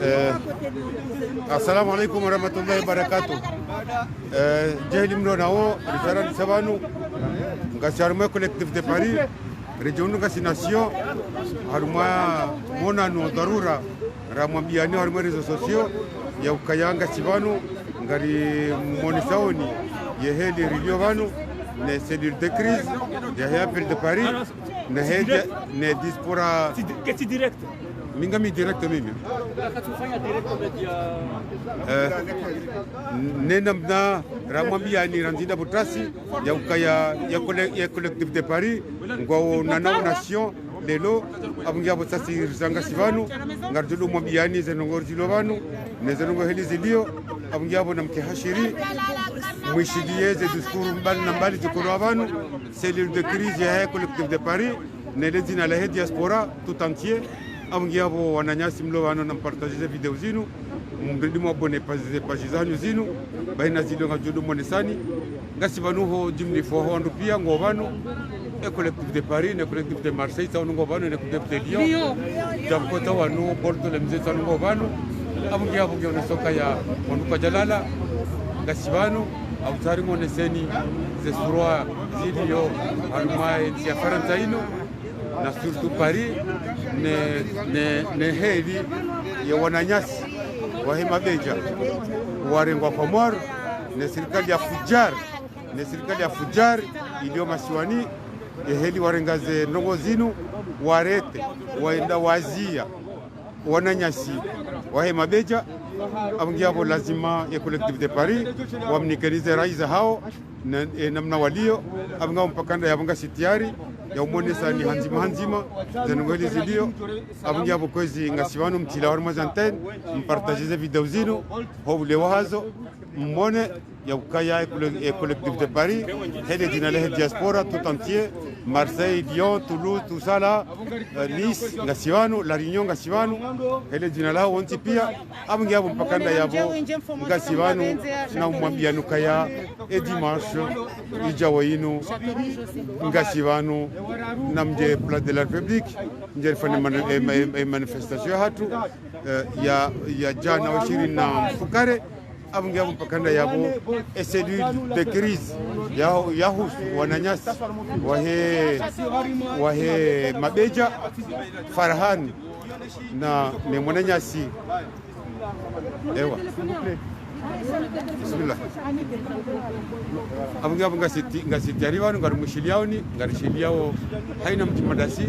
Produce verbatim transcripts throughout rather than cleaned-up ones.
Eh, assalamu alaikum warahmatullahi wabarakatuh. Eh, djeheli mlo nawo, ritara nisa pvanu, ngasi harumwa Collectif de Paris, ridjo unu ngasi nasiyo, harumwa monano dharura, ramwambiani harumwa réseaux sociaux, ya ukaya ngasi pvanu, ngari monesaoni, ye heli rilio pvanu, ne cellule de crise, ya he appel de Paris, ne heli, ne diaspora. Keti direct. Mi ngami direct mimi. Katufanya direct media. Eh, ne namna ramwambiani randzi nda butasi, ya ukaya, ya colle-, ya Collectif de Paris, ngwawo nana nation, lelo, apvo ngiapvo sasi rizanga si pvanu, ngaridjo ndo mwambiani ze ndrongoo zilio pvanu, ne ze ndrongoo heli zilio, apvo ngiapvo namke hashiri, mwishiliye ze discours mbali na mbali zikolo pvanu, cellule de crise ya he Collectif de Paris, ne le dzina la he diaspora tout entier, apvo ngiapvo wananyasi mlo pvanu nampartager ze video zinu, mridi mwabonner pa-, ze page zanyu zinu, baina zilio ngazidjo ndo monesani, ngasi pvanu ho jimlifu ho wandru pia ngo pvanu, e Collectif de Paris, ne Collectif de Marseille, tsawanu ngo pvanu, ne Collectif de Lyon, Lyon. Djamkota wanu, Bordeaux, le mze tsawanu ngo pvanu, apvo ngiapvo ngioneso kaya, wandru kwadjalala, ngasi pvanu, apvo tsari moneseni, ze surwa zilio, harumwa entsi ya Farantsa inu, na surtout Paris, ne, ne, ne heli ye wananyasi, wa he mabedja, warengwa Komori, ne sirikali ya fudjar, ne sirikali ya fudjar, ilio masiwani, ye heli warenga ze ndrongoo zinu, warete, waenda wazia, wananyasi, wa he mabedja, apvo ngiapvo lazima ye Collectif de Paris, wamnikeni ze rai zahao, na, e, namna walio, apvo ngiapvo mpaka nda yapvo ngasi tayari, ya umonesani handzima handzima, ze ndrongoo heli zilio, apvo ngiapvo kwezi ngasi pvanu mtila harumwa ze antenne, mpartager ze video zinu, ho bule wahazo, mmone, ya ukaya e colle-, e Collectif de Paris, hele dzina la he diaspora tout entier, Marseille, Lyon, Toulouse, tout ça là, euh, Nice, ngasi pvanu, La Réunion, ngasi pvanu, hele dzina lawo wontsi pia, apvo ngiapvo mpaka nda yapvo, ngasi pvanu, na umwambiani ukaya, e dimanche, idjao inu, ngasi pvanu, namdje Place de la République, mdje rifanye mani-, e, e, e, manifestation yahatru, eh, ya, ya djana wa ishirini na mfukare, apvo ngiapvo mpaka nda yapvo, e cellule de crise, ya, yahusu wananyasi, wa he, wa he mabedja, Farhani, na, ne mwananyasi. Ewa. Bismillah. Apvo ngiapvo ngasi ti-, ngasi tayari pvanu, ngari mwishiliaoni, ngari shiliao, haina mdji madasi,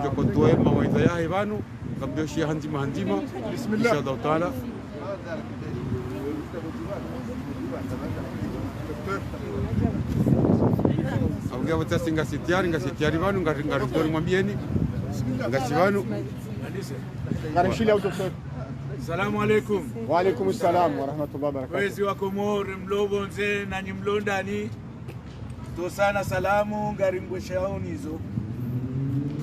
djo kotowa e mawaidha yahe pvanu, ngamdjo shiya handzima handzima. Bismillah. Insha Allah Taala. Apvo ngiapvo sasi ngasi tayari, ngasi tayari pvanu, ngari, ngari ndo rimwambieni. Ngasi pvanu. Ngari mshiliao docteur. Salamu alaikum. Wa alaikum salam wa rahmatullahi wa barakatuh. Wezi wa Komori, mlo pvondze, nanyi mlo ndani. Tosana salamu, ngari mbweshaoni zo.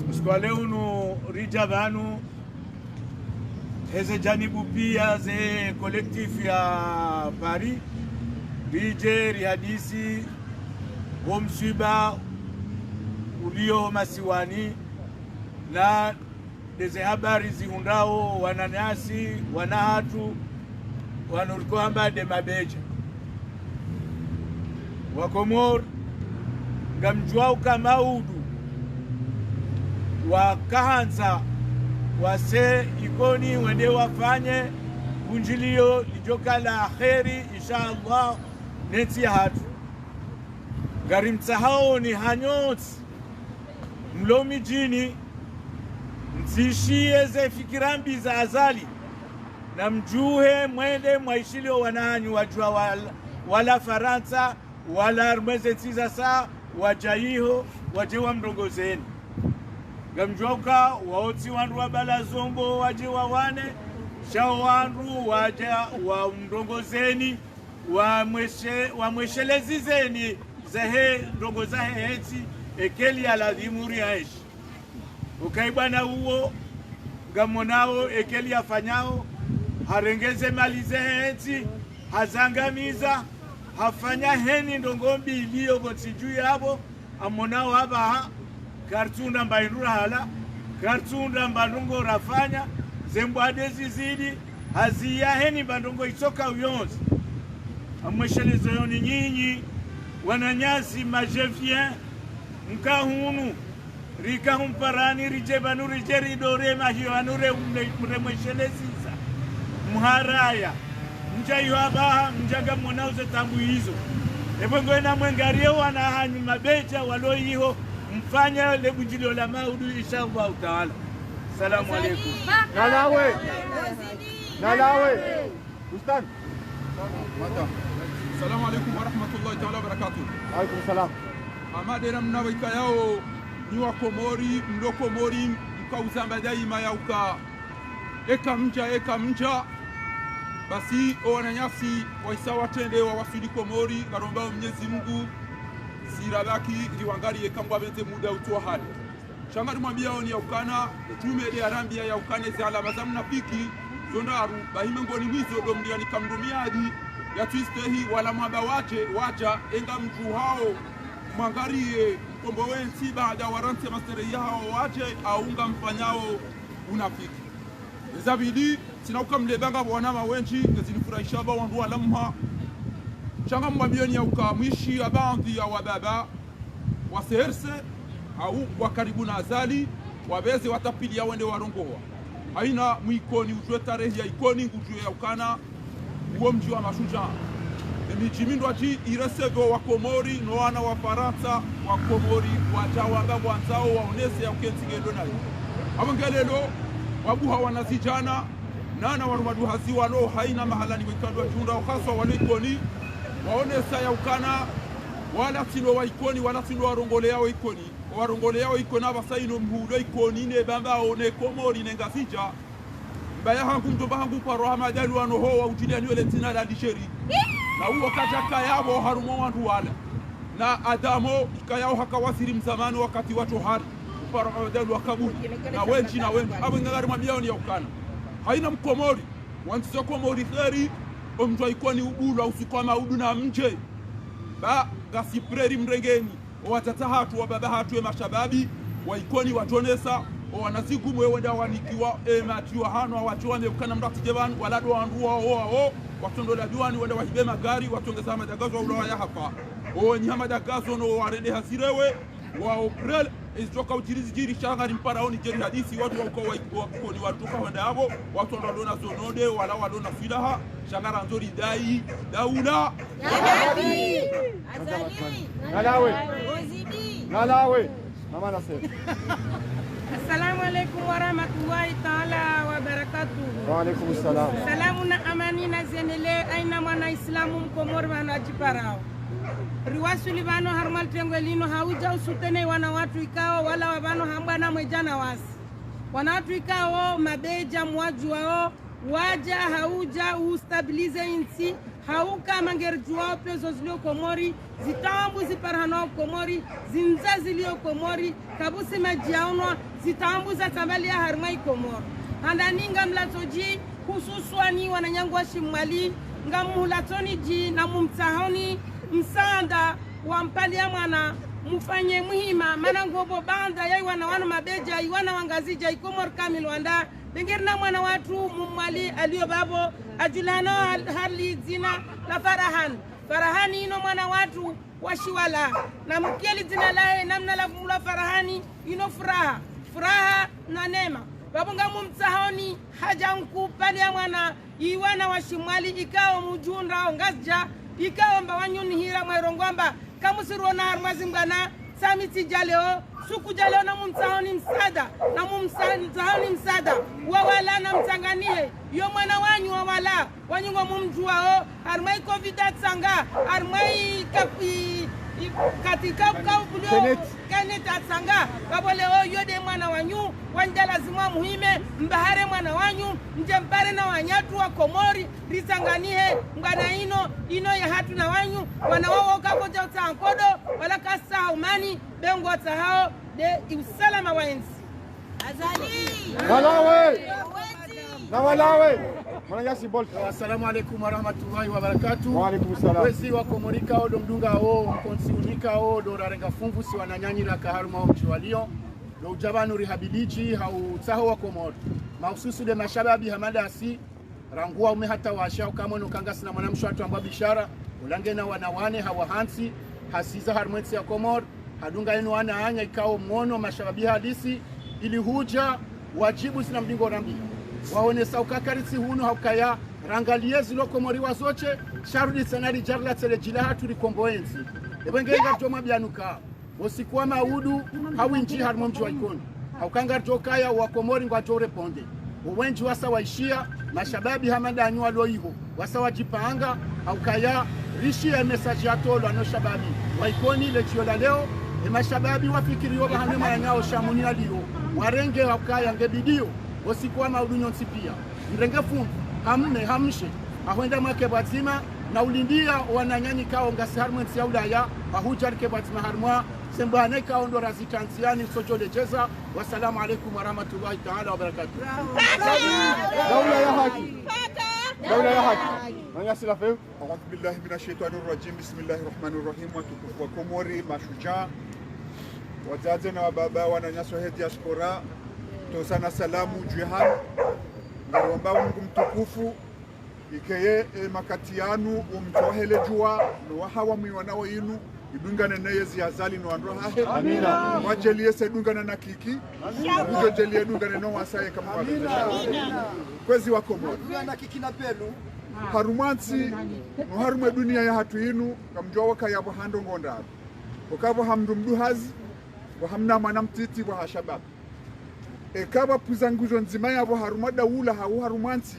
Usiku wa leo unu ridja pvanu, heze janibu pia ze collectif ya Paris, ridje rihadisi wo mswiba ulio masiwani, na ndeze habari zihundrao wananyasi, wanahatru, wanu riko hamba nde mabedja. Wakomori, ngamdjuao uka maudu wakahandza wase Ikoni wende wafanye vundjilio lidjoka la kheri, insha Allah, ne ntsi yahatru. Ngari mtsahaoni hanyu wontsi mlo midjini, mtsishiye ze fikira mbi za Azali, na mdjuhe mwende mwaishilio wananyu wadjuwa wal-, wala Farantsa, wala harumwa ze ntsi za sa, wadja iho, wadje wamrongozeni. Ngamdjuao uka wao tsi wandru wabala zombo wadje wawane, sha wandru wadja wamrongozeni, wamweshe-, wamweshelezizeni zahe ndrongoo zahe hetsi, ekeli ya ladhimu rienshi. Uka ibwana uwo, ngamonao ekeli yafanyao, harenge ze mali ze hetsi, hazangamiza, hafanya heni ndrongoo mbi ilio pvontsi dju yapvo, amonao apvaha, karitsundra mba indru rahala, karitsundra mba ndrongoo rafanya, ze mbwade zizidi, Hazi yahe ni ba ndrongoo itsoka uyonzi. Amweshelezo yoni nyinyi, wananyasi, ma jeunes, mka hunu, rika humparani, ridje pvanu, ridje ridore mahiyo anu re, mre, mremweshelezisa. Mharaya. Mdja iho apvaha, mdja ngamwonao ze taabu izo. Epvo ngwena mwengariye wana hanyu mabedja walo iho, mfanye le bundjilio la maudu, insha Allahu taala. Salamu alaikum. Nalawe. Nalawe. Ustadh. Mata. Salamu alaikum wa rahmatullahi taala wa barakatuh. Alaikum salam. Amade namna waikayao, nyi wa Komori, mlo Komori, mkauzamba daima yauka eka mdja, eka mdja. Basi, o wananyasi, waisa watrende wawaswili Komori, ngaromba o Mnyezi Mungu, sirabaki, riwangariye eka ngwapvendze muda utsohali. Sha ngarimwambiao ni yaukana, tume de arambia yaukane ze alama za mnafiki, zo ndraru, bahi mengoni mwa izo ndo mliani kamdru miadi, yatsu istehi, wala mwamba wadje, wadja, enga mdjuhao, mwangariye, mkombowe ntsi baada warantse masere yahao wadje, au ngamfanyao unafiki. Eza pvili, tsina uka mleba ngapvo wanama wendji, ngezi nifurahisha ba wandru wala mha. Sha ngamwambioni yauka mwishi ya baadhwi ya wababa, wa C R C, au wa karibu na Azali, wapveze watapili ya wende warongowa. Haina mwi Ikoni udjuwe tarehi ya Ikoni, ngudjuwe yaukana, uwo mdji wa mashujaa. Emidji mindrwadji ireseve wa Komori, no wana wa Farantsa, wa Komori, wadja wamba wandzao waonese yauka entsi ngendo nayo. Apvo nge lelo, wabuha wanazidjana, nana warumaduhazi walo haina mahalani wekandwa djunda, uhaswa walo Ikoni, waonesa yaukana, wala tsi ndo wa Ikoni, wala tsi ndo warongoleyao Ikoni. Warongoleyao Ikoni, apvasa ino mhulo Ikoni, ne Bambao, ne Komori, ne Ngazidja. Mbaya hangu, mdjomba hangu, Mparo Hamada Lwano ho, wa udjiliani wele dzina la Algérie. Na uwo kadjakaya pvo harumwa wandru wala. Na Adamo, ikayao haka waziri mzamani wakati wa Tohari. Mparo Hamada Lwa Kabuli. Na wendji, na wendji. Apvo ngarimwambiao ni yaukana. Haina Mkomori. Wandzizo Komori kheri, omdji wa Ikoni ubulwa usiku wa maudu na mdje. Ba, ngasi prêt rimrengeni. O watata hatru, wa baba hatru, e mashababi, wa Ikoni wadjonesa, o wanazigumu e wenda wanikiwa, e madji wa hano, awadjo wameukana mdru atsidje pvanu, wala ndo wandru wao, wao, watsondola diwani, wenda wahibe magari, watsongeza madagazo, wa ulawa ya hafa. O wenyi ha madagazo, no warende hazirewe, wa o prêt, ezidjoka udjiri zidjiri, sha ngarimparaoni djeri hadisi, wandru wauka wa, wa Ikoni, wandru ka wenda apvo, wandru walo na zonde, wala walo na silaha, sha ngarandzo ridai, daula. Ya Rabbi! Azali! Nalawe! Ozidi! Nalawe! Mama Nasser. Assalamu alaikum wa rahmatullahi taala wa barakatuh. Wa alaikum salam. Salamu na amani na ziendelee, haina mwana Islamu Mkomori pvanu adjiparao. Riwaswili pvanu harumwa litengwe lino, ha udja usoutenir wana watru ikao, wala wa pvanu hambwa na mwedja na wasi. Wana watru ikao, mabedja mwadjuwao, wadja ha udja ustabiliser intsi, hauka mangeri djuwao pia zo zilio Komori, zitaabu ziparihanao Komori, zindza zilio Komori, kabusi madji ya unwa, zitaabu zatambalia harumwa Ikomori. Handani ngamlatso dji, hususwani wananyangu wa Shimwali, ngamulatsoni dji na mumtsahoni msaanda wa mpali ya mwana, mufanye muhima, mana ngopvo baanda ya iwana wanu mabedja, iwana wa Ngazidja, Ikomori kamili wanda, bengeri na mwana watru Mumwali alio pvapvo, adjulihana hal-, hali dzina la Farahani. Farahani ino mwana watru wa Shiwala. Na mkieli dzina lahe, namna lavumbulwa Farahani, ino furaha. Furaha na neema. Pvapvo ngamumtsahoni, hadja nku pvali ya mwana, iwana wa Shimwali, ikao mdjundra o Ngazidja, ikao mba wanyu nihira mwairongwa mba, kamusiruona harumwa zimbwana, sami tsi dja leo, suku dja leo namumtsahoni msaada, namumsa-, mtsahoni msaada, wa wala namtsanganihe, yo mwana wanyu wa wala, wanyu ngomumdjuwao, harumwa i covid atsanga, harumwa i ka-, i, i, kati ka-, ka-, kulio Kenneth. Kenneth atsanga, pvapvo leo yo de mwana wanyu, wandja lazimu muhime, mbahare mwana wanyu, mdje mpare na wanyatru wa Komori, ritsanganihe, mbwana ino, ino ya hatru na wanyu, wana wao kakodja utsaha nkodo, wala kasa umani, be ngwatsahao, de usalama wa entsi. Azali! Nalawe! Wezi! Na walawe! Mwananyasi Bolt. Assalamu alaikum wa rahmatullahi wa barakatuh. Wa alaikum salam. Wezi wa Komori kao, ndo mdungao, kontsi unikao, ndo rarenga funvu si wananyanyi raka harumwa o mdji wa Lyon. Ndo udja pvanu rihabilidji ha utsaho wa Komori. Mahususu de mashababi hama dasi, Rangu waume hata washe, hauka mwono uka ngasina mwanamshe watru ambwa Bishara, ula ngena wana wane, hawahandzi, hasiza harumwa entsi ya Komori, hadunga yinu wana anya ikao mwono mashababi halisi, ili hudja, wadjibu zinu mdru ngo rambia. Waonesa uka karitsi hunu, haukaya, rangaliye zilo Komori wazotshe, sha rudi tsena ridja rilatse le dji lahatru rikombowe entsi. Epvo nge ngaridjo mwambia nuka. Usiku wa maudu, hawindji harumwa mdji wa Ikoni. Hauka ngaridjo kaya wa Komori ngwadjo répondre. Owendji wasa waishiya, mashababi hama ndanyu walo iho. Wasa wadjipanga, haukaya, rishiya e message yatolwa no shababi. Wa Ikoni le djio la leo, e mashababi wafikiriyo pvahanu mwananyao Shamuni yaliyo. Warenge haukaya nge bidiyo, usiku wa maudu nyontsi pia. Mrenge fundi, ha mme, ha mshe, hahwenda mwake pvwadzima, na ulindia wananyanyu ikao ngasi harumwa entsi ya Ulaya, hahudja rike pvwadzima harumwa, sembwana ikao ndo razitanziani, sodjo ledjeza. Wassalamu alaikum warahmatullahi taala wabarakatuh. Daula ya haki. Daula ya haki. Mwananyasi la feu. أعوذ بالله من الشيطان الرجيم. بسم الله الرحمن الرحيم. Watukufu wa Komori, mashujaa, wadzadze na wababa, wananyasi wahe diaspora, ntsoza na salamu dju hanu. Ngaromba Mungu mtukufu, ikeye, e, makati yanu, umtohele djuwa, no wahawa mwiwanao yinu, idungane neye zi Azali no wandru wahahe. Amina. Wadjeliye se dungana na kiki, udjo djeliye dungane no wasaye kama wapendeza. Amina. Kwezi wa Komori. Dungana kiki na pelu. Harumwa ntsi, no harumwa e dunia yahatru yinu, kamdjuwa waka yapvo ha ndrongoo ndraru. Waka pvo ha mdru mduhazi, pvo ha mna mwana mtiti, pvo ha shababi. Eka pvwa pvuza nguzo ndzima yapvo harumwa daula hau harumwa ntsi,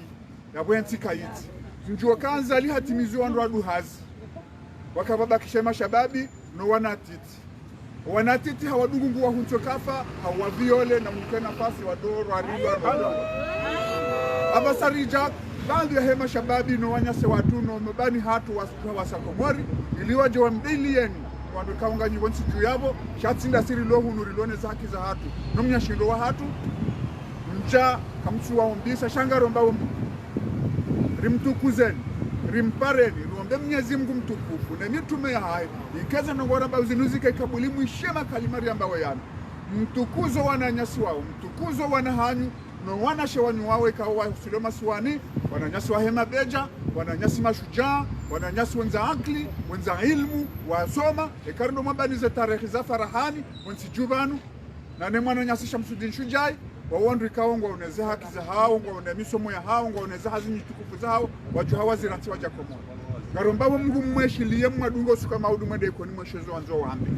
yapvo entsi kayitsi. Mdjuwa ka Azali hatimizi wandru waduhazi. Waka pvwabakisha mashababi, no wanatiti. Wanatiti hawadungu nguwahuntso kafa, hawaviole na unike nafasi wadoro, warilwa, wadoro. Apvasa ridja, baadhwi yahe mashababi, no wananyasi watru, no mabani hatru, was-, wasa Komori, ili wadje wamdili yenu, wandru ikao nganyi pvontsi dju yapvo, sha tsi nda siri lo hunu rilone ze haki zahatru, no mnyashindo wahatru, mdja, kamtsu waombisa, sha ngaromba ombi. Rimtukuzeni, rimpareni, riombe Mnyezi Mungu mtukufu, ne mitrume yahahe, ikeze no ngoramba uzinu zike kabuli mwishe makalima riambao yanu. Mtukuzo wananyasi wao, mtukuzo wana hanyu, no wanashe wanyu wawe ikao wahusilio masiwani, wananyasi wahe mabedja, wananyasi mashujaa, wananyasi wendza akili, wendza ilmu, wasoma, eka ri ndo mwambani ze tarehi za Farahani, pvontsi dju pvanu, na ne mwananyasi Shamsudin Shujai, wao wandru ikao ngwaoneze haki zahao, ngwaone misomo yahao, ngwaoneze hazi nyitukufu zahao, wadjuha wazira ntsi wadja Komori. Ngaromba wo Mungu mmweshiliye mwadungo usiku wa maudu mwende Ikoni mweshezo wandzo wambe.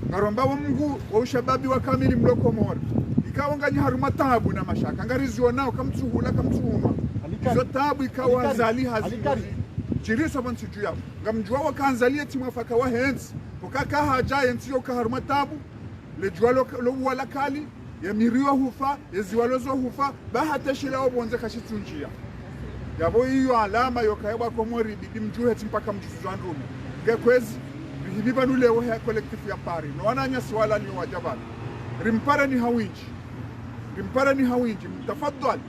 Ngaromba wo Mungu wa ushababi wa kamili mlo Komori. Ikao nganyi harumwa taabu na mashaka. Ngarizionao kamtsuhula kamtsuhunwa. Izo taabu ikao Azali hazi. Djiriso pvontsi dju yapvo. Ngamdjuwa waka Azali yetsi mwafaka wahe ntsi. Ukaka hadja yentsi yoka harumwa taabu. Le djuwa lo, lo uwala kali, ye miri yo hufa, ye ziwalo zo hufa, ba hata shila wo pvondze kashitsundjia. Yapvo iyo alama yoka ye wa Komori bidi mdjuhe tsi mpaka mdjuzi zwa ndrume. Nge kwezi, rihimi pvanu leo he collectif ya Paris. No wananyasi wala liyo wadja pvanu. Rimpareni ha windji. Rimpareni ha windji. Tafadhwali.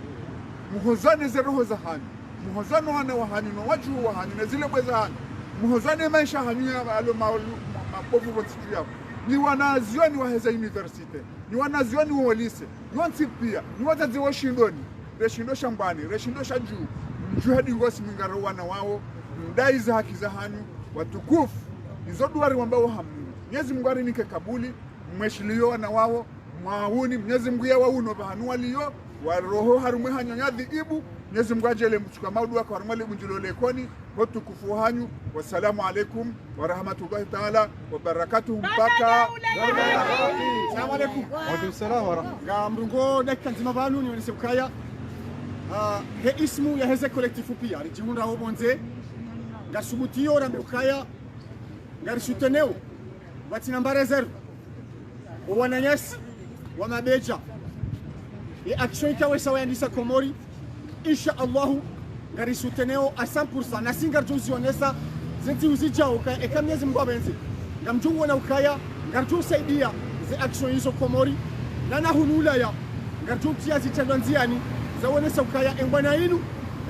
Muhozane ze roho zahanyu. Muhozane wana wahanyu, no wadjuhu wahanyu, ne zilebwe zahanyu. Muhozane maesha hanyu ya alo maulu-, ma-, mabovu pvontsi dju yapvo. Nyi wanazioni waheza université. Nyi wanazioni wo lycée. Nyi wontsi pia. Nyi wadzadze wo shindoni. Re shindo sha mbwani, re shindo sha dju. Mdjuhe dingosi mwingaro wana wao. Mdai ze haki zahanyu. Watukufu. Izo duwa riwambao ha Mungu. Mnyezi Mungu arinike kabuli. Mmweshiliyo wana wao. Mwauni, Mnyezi Mungu yawauno pvahanu waliyo, waroho harumwa e hanyo ya dhiibu, Mnyezi Mungu adjele mtsuka maudu waka harumwa le bundjilo le Ikoni, ho utukufu hanyu. Wassalamu alaikum warahmatullahi taala wabarakatuh. Mpaka. Salamu alaikum. Wa alaikum salam wa rahmatullah. Ngamrongoo dakika ndzima pvanu nionese ukaya, ah, he ismu yaheze collectif pia, ridjihundra ho pvondze, ngasubutiyo rambe ukaya, ngarisouteneo, pvatsina mba réserve. Wo wananyasi wa mabedja. Ye action ikao wesa wayandisa Komori. Insha Allahu, ngarisouteneo à cent pour cent. Nasi ngaridjo uzionesa, ze ntsihu zidjao, ka, eka Mnyezi Mungu apvendze. Ngamdjo uona ukaya, ngaridjo usaidia, ze action izo Komori. Na na hunu Ulaya, ngaridjo utia zitrendwa ndziani, za uonesa ukaya, e mbwana inu,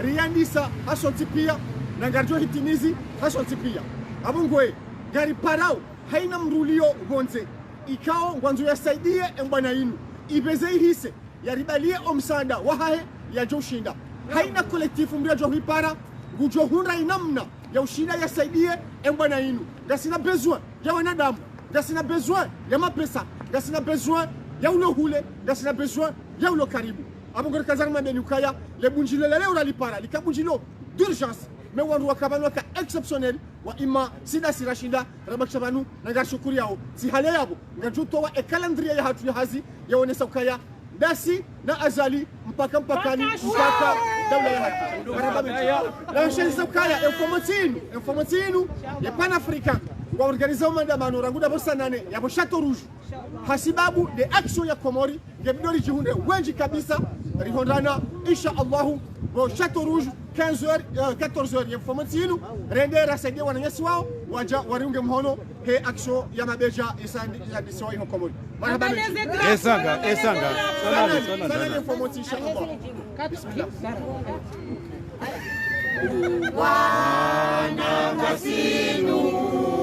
riyandisa, hasontsi pia, na ngaridjo hitimizi, hasontsi pia. Apvo ngwe, ngariparao, haina mdru uliyo pvondze, ikao ngwandzo yasaidie e mbwana inu, ipveze ihise, yaribaliye o msaada wahahe, yadjo ushinda. Haina collectif mndru yadjo hwipara, ngudjo hundra inamna ya ushinda yasaidie embwana inu. Ngasina besoin ya wanadamu, ngasina besoin ya mapesa, ngasina besoin ya ulo hule, ngasina besoin ya ulo karibu. Apvo ngorikazana mabeni ukaya, le bundjilo la leo ralipara, lika bundjilo d'urgence, mais wandru waka pvanu waka exceptionnel, wa ima sida sirashinda, rabakisha pvanu, na ngarishukuriyawo. Tsi hale yapvo, ngadjutowa e calendrier yahatru ya hazi, yaonesa ukaya, ndasi na Azali, mpaka mpakani, mpaka daula yahatru. Marahaba mendji. Na nshenisa ukaya, e mfumontsi inu, e mfumontsi inu, ye Panafricains, ngwa organiza o maandamano, rangu dapvo saa nane, yapvo Château Rouge. Hasibabu nde action ya Komori, nge bidi ridjihundre wendji kabisa, rihondrana, insha Allahu, pvo Château Rouge, quinze heures, euh, quatorze heures, ye mfumontsi inu, rende rasaidie wananyasi wawo, wadja wariunge mhono, he action ya mabedja, isa ndi, isa ndisiwa inu Komori. Marahaba mendji. Esanga, esanga. Saa nane, saa nane ye mfumontsi, insha Allah. Bismillah.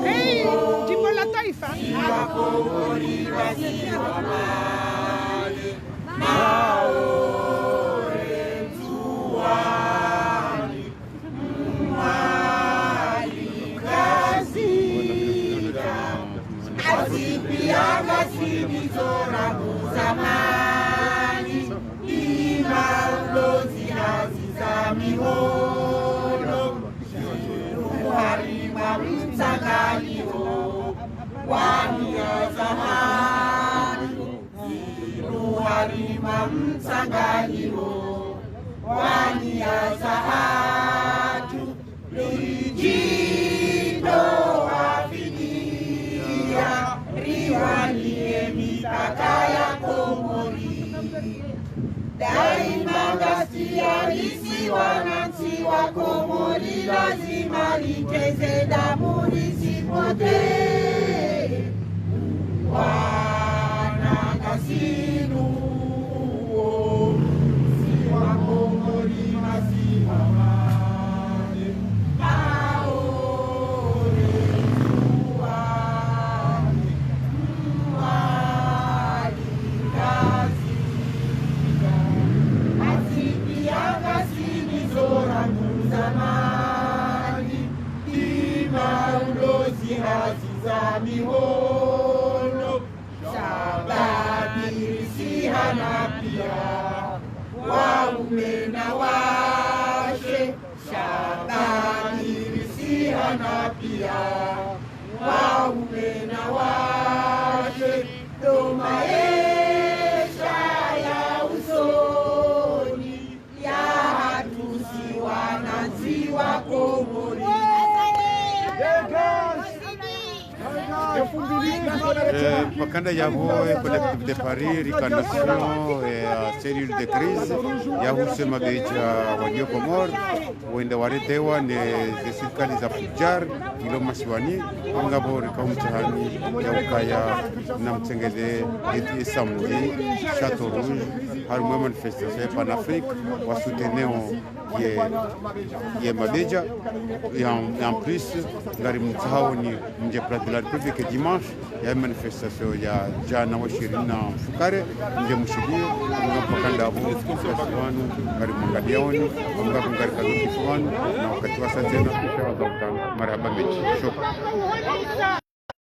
Hey, jimbo la taifa. Azipiyanga sini zora kuzamani, ima ulozi hazi za mihono, zinu harimwa mtsanganyiho wa nia za hatru, zinu harimwa mtsanganyiho wa nia za hatru. Ridjitowa fidiya, riwaniye mipaka ya Komori. Daima ngasi halisi wanantsi wa Komori, lazima riteze damu risipotee. Wana ngasinu, si wa Komori, masiwa mane. Maore, tuwa, mwali, ngazika. Azipiyanga sini zora kuzamani, ima ulozi hazi za mihono, shababi risihana piya, waume na washe, shababi risihana piya, waume na washe, ndo maesha ya usoni. Yahatru si wanantsi wa Komori. Eh, pvakanda yapvo, eh, Collectif de Paris, rika na sino, eh, cellule de crise, yahusu mabedja walio Komori, wende waretewa ne ze sirikali za fudjar, ilo masiwani, ngapvo rika umtsahani, ya ukaya, na mtsengeze, eti samedi, Château Rouge, harimwa manifestation ya Panafrique, wa soutenir ye, ye mabedja, et en, et en plus, ngari mtsahao ni mdje Place de la République dimanche, ya manifestation ya djana wa ishirini na mfukare, mdje mshidie, nga pvakanda yapvo, wanu, ngari mwangaliaoni, nga ngari kazo kifu wanu, na wakati wa saa tsena, insha Allah, marahaba mendji. Shukran.